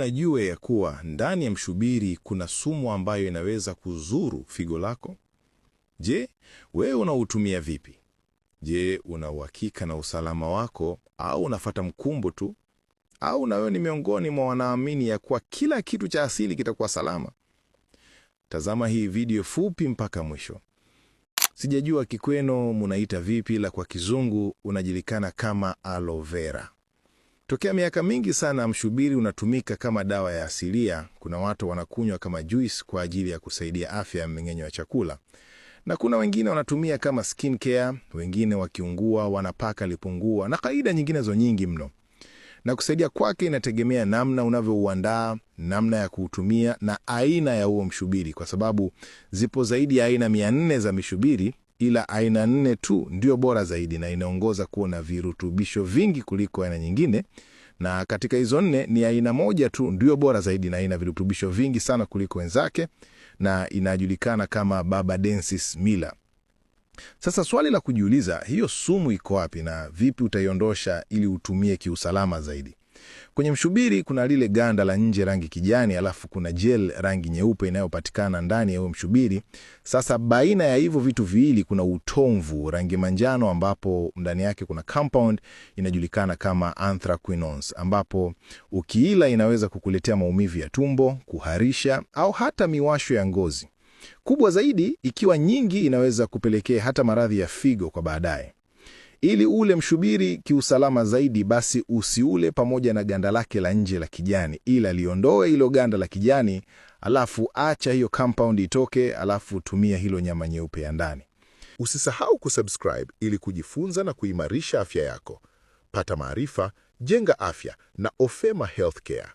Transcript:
unajua ya kuwa ndani ya mshubiri kuna sumu ambayo inaweza kuzuru figo lako? Je, wewe unautumia vipi? Je, una uhakika na usalama wako au unafata mkumbo tu? Au na wewe ni miongoni mwa wanaamini ya kuwa kila kitu cha asili kitakuwa salama? Tazama hii video fupi mpaka mwisho. Sijajua kikweno munaita vipi, ila kwa kizungu unajulikana kama aloe vera. Tokea miaka mingi sana mshubiri unatumika kama dawa ya asilia. Kuna watu wanakunywa kama juice kwa ajili ya kusaidia afya ya mmeng'enyo wa chakula, na kuna wengine wanatumia kama skin care, wengine wakiungua wanapaka lipungua na kaida nyinginezo nyingi mno. Na kusaidia kwake inategemea namna unavyouandaa, namna ya kuutumia na aina ya huo mshubiri, kwa sababu zipo zaidi ya aina 400 za mishubiri, ila aina nne tu ndio bora zaidi na inaongoza kuwa na virutubisho vingi kuliko aina nyingine. Na katika hizo nne ni aina moja tu ndio bora zaidi na ina virutubisho vingi sana kuliko wenzake, na inajulikana kama Barbadensis miller. Sasa swali la kujiuliza, hiyo sumu iko wapi na vipi utaiondosha ili utumie kiusalama zaidi? Kwenye mshubiri kuna lile ganda la nje rangi kijani, alafu kuna gel rangi nyeupe inayopatikana ndani ya huo mshubiri. Sasa baina ya hivyo vitu viwili kuna utomvu rangi manjano, ambapo ndani yake kuna compound inajulikana kama anthraquinones, ambapo ukiila inaweza kukuletea maumivu ya tumbo, kuharisha au hata miwasho ya ngozi. Kubwa zaidi, ikiwa nyingi, inaweza kupelekea hata maradhi ya figo kwa baadaye. Ili ule mshubiri kiusalama zaidi, basi usiule pamoja na ganda lake la nje la kijani, ila liondoe hilo ganda la kijani, alafu acha hiyo compound itoke, alafu tumia hilo nyama nyeupe ya ndani. Usisahau kusubscribe ili kujifunza na kuimarisha afya yako. Pata maarifa, jenga afya na Ofema Healthcare.